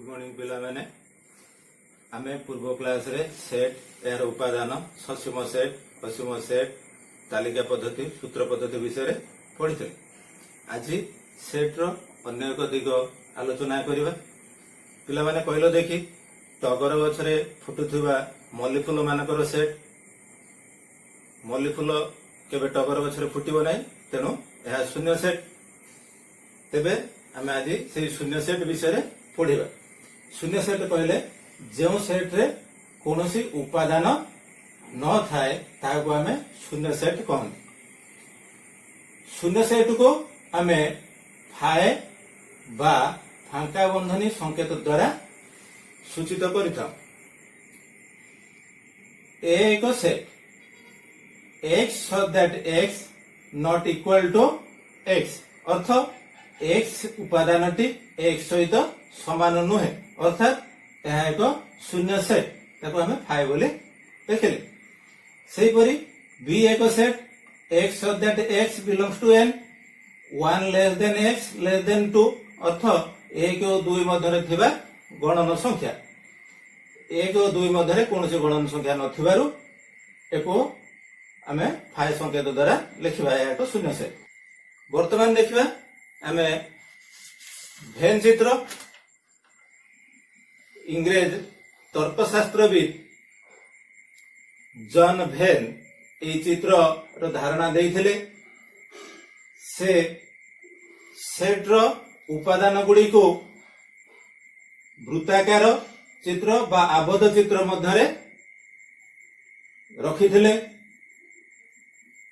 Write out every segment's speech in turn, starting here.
Good morning ପିଲାମାନେ। ଆମେ ପୂର୍ବ କ୍ଲାସରେ ସେଟ୍, ଏହାର ଉପାଦାନ, ସସୀମ ସେଟ୍, ଅସୀମ ସେଟ୍, ତାଲିକା ପଦ୍ଧତି, ସୂତ୍ର ପଦ୍ଧତି ବିଷୟରେ ପଢିଥିଲେ। ଆଜି ସେଟ୍ର ଅନ୍ୟ ଏକ ଦିଗ ଆଲୋଚନା କରିବା। ପିଲାମାନେ, କହିଲ ଦେଖି, ଟଗର ଗଛରେ ଫୁଟୁଥିବା ମଲ୍ଲି ଫୁଲ ମାନଙ୍କର ସେଟ୍। ମଲ୍ଲି ଫୁଲ କେବେ ଟଗର ଗଛରେ ଫୁଟିବ ନାହିଁ, ତେଣୁ ଏହା ଶୂନ୍ୟ ସେଟ୍। ତେବେ ଆମେ ଆଜି ସେଇ ଶୂନ୍ୟ ସେଟ୍ ବିଷୟରେ ପଢିବା। ଶୂନ୍ୟ ସେଟ୍ କହିଲେ ଯେଉଁ ସେଟ୍ରେ କୌଣସି ଉପାଦାନ ନଥାଏ, ତାହାକୁ ଆମେ ଶୂନ୍ୟ ସେଟ୍ କହନ୍ତି। ଶୂନ୍ୟ ସେଟ୍କୁ ଆମେ ଫାଏ ବା ଫାଙ୍କା ବନ୍ଧନୀ ସଂକେତ ଦ୍ୱାରା ସୂଚିତ କରିଥାଉ। ଏ ଏକ set x such that x not equal to x, ଅର୍ଥ x ଉପାଦାନଟି x ସହିତ ସମାନ ନୁହେଁ, ଅର୍ଥାତ୍ ଏହା ଏକ ଶୂନ୍ୟ ସେଟ୍। ତାକୁ ଆମେ ଫାଇ ବୋଲି ଲେଖିଲେ। ସେହିପରି b ଏକ set x such that x belongs to n, 1 less than x less than 2, ଅର୍ଥ 1 ଓ 2 ମଧ୍ୟରେ ଥିବା ଗଣନ ସଂଖ୍ୟା। 1 ଓ 2 ମଧ୍ୟରେ କୌଣସି ଗଣନ ସଂଖ୍ୟା ନଥିବାରୁ ଏକୁ ଆମେ ଫାଇ ସଂକେତ ଦ୍ୱାରା ଲେଖିବା। ଏହା ଏକ ଶୂନ୍ୟ ସେଟ୍। ବର୍ତ୍ତମାନ ଦେଖିବା ଆମେ ଭେନ୍ ଚିତ୍ର। ଇଂରେଜ ତର୍କଶାସ୍ତ୍ରବିତ୍ ଜନ୍ ଭେନ୍ ଏହି ଚିତ୍ରର ଧାରଣା ଦେଇଥିଲେ। ସେ ସେଟ୍ର ଉପାଦାନ ଗୁଡ଼ିକୁ ବୃତ୍ତାକାର ଚିତ୍ର ବା ଆବଦ୍ଧ ଚିତ୍ର ମଧ୍ୟରେ ରଖିଥିଲେ।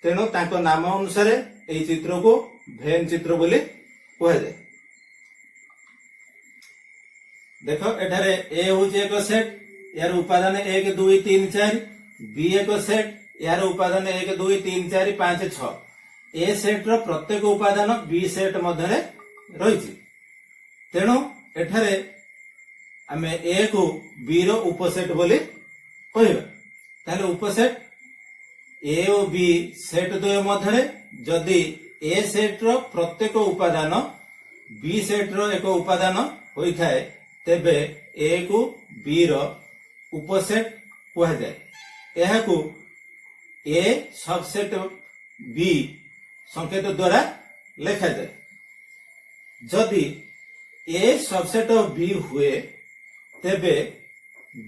ତେଣୁ ତାଙ୍କ ନାମ ଅନୁସାରେ ଏହି ଚିତ୍ରକୁ ଭେନ୍ ଚିତ୍ର ବୋଲି କୁହାଯାଏ। ଦେଖ, ଏଠାରେ ଏ ହଉଛି ଏକ ସେଟ୍, ଏହାର ଉପାଦାନ 1, 2, 3, 4। ବି ଏକ ସେଟ୍, ଏହାର ଉପାଦାନ 1, 2, 3, 4, 5, 6। ଏ ସେଟ୍ ର ପ୍ରତ୍ୟେକ ଉପାଦାନ ବି ସେଟ୍ ମଧ୍ୟରେ ରହିଛି। ତେଣୁ ଏଠାରେ ଆମେ ଏ କୁ ବି ର ଉପସେଟ୍ ବୋଲି କହିବା। ତାହେଲେ ଉପସେଟ୍ ଏ ଓ ବି ସେଟ୍ ଦ୍ୱୟ ମଧ୍ୟରେ ଯଦି ଏ ସେଟ୍ ର ପ୍ରତ୍ୟେକ ଉପାଦାନ ବି ସେଟ୍ ର ଏକ ଉପାଦାନ ହୋଇଥାଏ, ତେବେ ଏ କୁ ବି ର ଉପସେଟ୍ କୁହାଯାଏ। ଏହାକୁ ଏ ସବସେଟ୍ ବି ସଂକେତ ଦ୍ୱାରା ଲେଖାଯାଏ। ଯଦି ଏ ସବସେଟ୍ ଅଫ ବି ହୁଏ, ତେବେ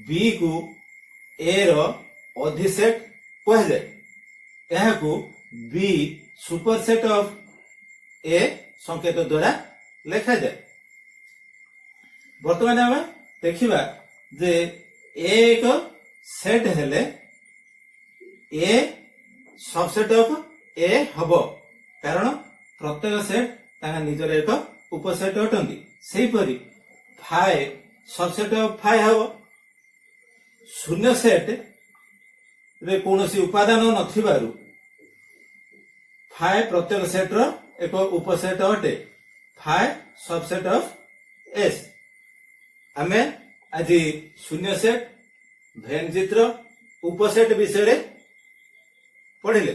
ବି କୁ ଏ ର ଅଧିସେଟ୍ କୁହାଯାଏ। ଏହାକୁ ବି ସୁପରସେଟ୍ ଅଫ ଏ ସଂକେତ ଦ୍ୱାରା ଲେଖାଯାଏ। ବର୍ତ୍ତମାନ ଆମେ ଦେଖିବା ଯେ ଏ ଏକ ସେଟ୍ ହେଲେ ଏ ସବସେଟ୍ ଅଫ ଏ ହବ, କାରଣ ପ୍ରତ୍ୟେକ ସେଟ୍ ତାଙ୍କ ନିଜର ଏକ ଉପସେଟ୍ ଅଟନ୍ତି। ସେହିପରି ଫାଏ ସବସେଟ୍ ଅଫ ଫାଏ ହବ। ଶୂନ୍ୟ ସେଟ୍ ରେ କୌଣସି ଉପାଦାନ ନଥିବାରୁ ଫାଏ ପ୍ରତ୍ୟେକ ସେଟ୍ ର ଏକ ଉପସେଟ୍ ଅଟେ, ଫାଏ ସବସେଟ୍ ଅଫ ଏସ୍। ଆମେ ଆଜି ଶୂନ୍ୟ ସେଟ୍, ଭେନ୍ ଚିତ୍ର, ଉପସେଟ୍ ବିଷୟରେ ପଢିଲେ।